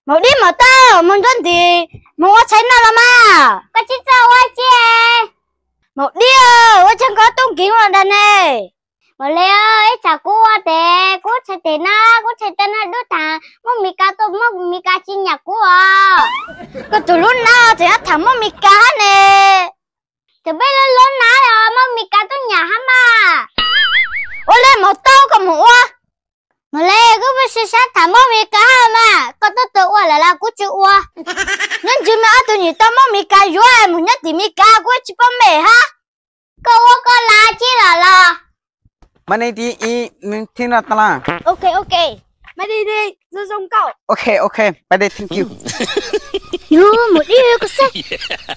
Maum Dib Maum Tauj, moog nruab ntim, moog ua tshais noj los mas. Koj tsis txawj ua cia. Maum Dib, ua tsaug koj tub nkeeg los dag ne. Maum Lis, ib tsam kuv ua tes, kuv tshais tes na, kuv tshais tes na dub taag, Muaj Mis Kas tuaj, Muaj Mis Kas tsis nyam kuv os. Koj tug lub nab tseem yuav tham Muaj Mis Kas hab ne. Thaum peb lub lub nab os, Muaj Mis Kas tub nyam hab mas. Ua le Maum Tauj, koj moog ua. Maum Lis, kuv pheej sib sab tham Muaj Mis Kas hab mas, koj tub tug ua lawm los kuv tsis ua. Nyob ntsis mas ob tug nyuam tau Muaj Mis Kas yuav mus nyob tim Mis Kas, kuv tsis paub mej hab. Koj ua koj lav tsis los los. Maj Dib, ib, nws thib no tas lawm. Ok, ok. Maj Dib, zoo zoo nkauj. Ok, ok, Maj Dib, thank you. Yog Maum Dib, koj saib,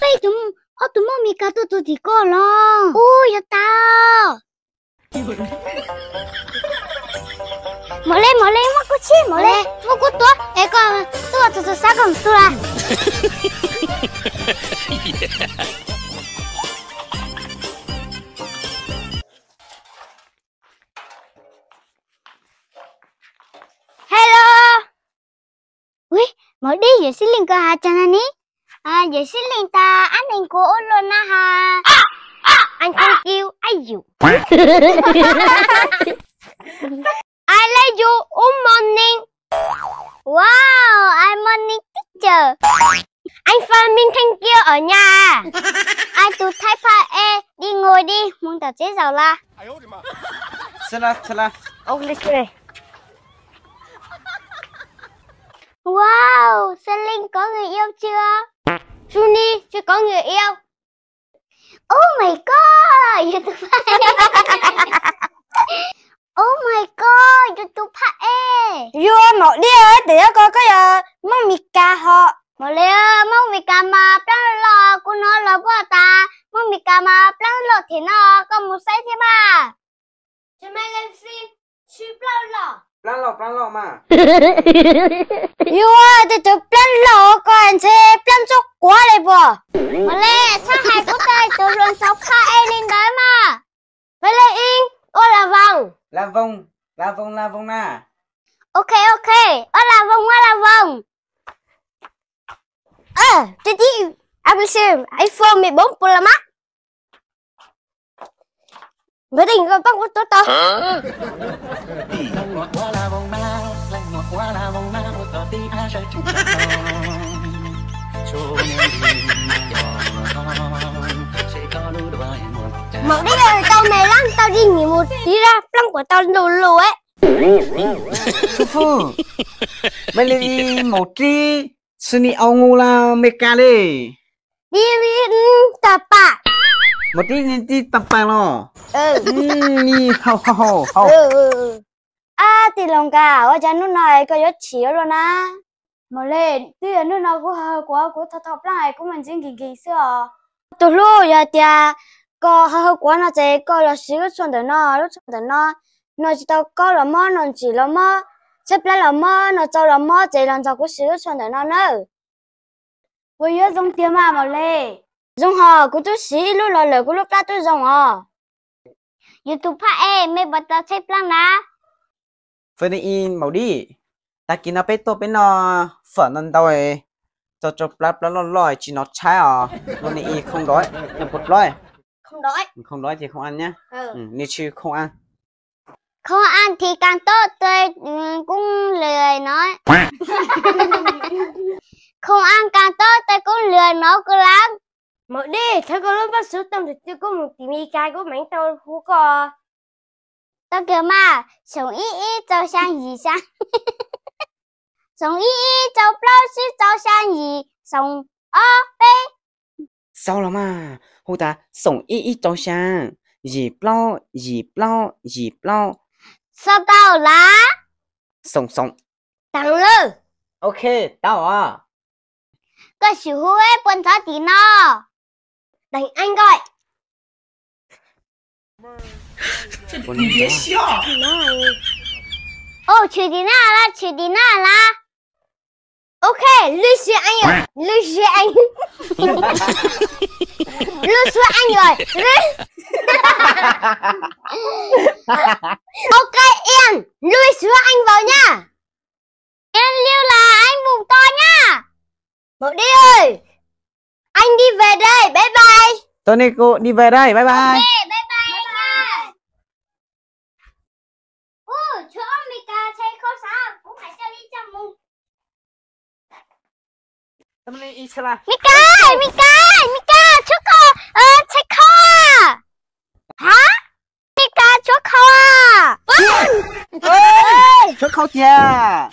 peb tug, ob tug Muaj Mis Kas tuaj txug tim koj los. Ub, yog tas. Maum Lis, Maum Lis, muab kuv tshib, Maum Lis, muab kuv tuav es koj tuaj txug txug sab koj mus txug lawm. Hello. Ub, Maum Dib, yawm Sib Leej koj has caag na ne? Yawm Sib Leej tas ab neeg kuv ub luaj na has. I love you, ub morning. Wow, I morning teacher. I fine, thank you, ở nhà. I tus Thái Pha Ê đi ngồi đi, hmoov tom tsev zaum lawm. Wow, Sib Leej có người yêu chưa? Sunny chưa có người yêu. Oh my god, yus tus phaj ej. Oh my god, yus tus phaj ej. Yus Maum Dib, ib txwm yog koj, koj yog Hmoob Mes Kas hos? Maum Lis, Hmoob Mes Kas mas plaab loj, kuv hnov lawv pom tas Hmoob Mes Kas mas plaab loj thiab no, koj mus saib thiab mas. Yus tej tug plaab loj ko ntshe plaab ntsuab quav li puas? Maum Lis, txhob hais kuv tej tug hluas nraug phaj ej li ntawd mas. Maiv Leej Ib, ua la voos. La voos, la voos, la voos na. Ok, ok, ua la voos, ua la voos. Tus tij, iPhone mười bốn Pro Max. Maiv Leej Ib, koj paab kuv tuav tau. Maum Dib, tau me laab tau dig nyim mus tiv zag plaab kuas tau lug lug. Tub Fuj, Maiv Leej Ib, Maum Dib, Sunny au ngu la Mes Kas li. Dib tag pam. Maum Dib, Dib tag pam los. Ab, tij laug Nkas, ua cas hnub no koj yuav chim ua luaj na? Maum Lis, twb yog hnub no kuv hawv hawv quav, kuv tho tho plaab es kuv mam ntxeev nkig nkig xwb os. Tus hlub, yog tias koj hawv hawv quav no ces koj los siv lub tshuaj ntawm no, lub tshuaj ntawm no, no tsis tau kaub los mob, no ntsim los mob, tshaib plab los mob, no tsau los mob, ces los nrog kuv siv lub tshuaj ntawm no nawb. Puas yuav zoo tiag mas Maum Lis? Zoo hos, kuv twb siv ib lub los lawm, kuv lub plab twb zoo os. Yus tus phaj ej, mej puas tau tshaib plab na? Fais Lis Ib, Maum Dib, tag kis no peb tuaj peb noj fawm ntau ntau, tsau tsau plab plab loj loj tsis hnov tshaib os. Fais Lis Ib, khoom nrov, nws puas plab? Không đói. Không đóy thì không ăn nhé. Ừ, nên chứ không ăn. Không ăn thì càng tốt, tôi cũng lười nói. Không ăn càng tốt, tôi cũng lười nấu lắm. Maum Dib, thov koj lub npawb xov tooj, kuv mus tim Mes Kas kuv meem tau hu koj. Tau kawg mas, xoom ib ib rau xyaa yim xyaa. Xoom ib ib rau plaub tsib rau xyaa yim xoom ob peb. Xaus los mas, hu tas xoom ib ib rau xyaa, yim plaub yim plaub yim plaub. Xaus tau lawm. Xoom xoom. Taag lawm. Ok, tau os. Koj sim hu ib puas ntxov tim no. Đàn anh gọi. Ồ, tshwm tim na lawm, tshwm tim na lawm. Ok, Luis Suárez anh ơi, Luis Suárez anh. Luis Suárez anh ơi. Ok, em, Luis Suárez anh vào nha. Em lưu là anh Bùn To nhá. Màu đen ơi, anh đi về đây, bye bye. Tôi đi, cô đi về đây, bye bye. Ok, bye bye anh nha. Ôi, trời ơi, Mika, xe khóa sao? Cũng phải cho đi cho mùng. Mika, Mika, Mika, trước kho, ờ, xe khóa à? Hả? Mika, trước kho à? Ê, trước kho kìa.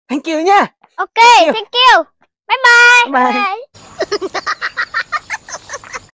Thank you nha. Ok, thank you. Bye bye. Bye.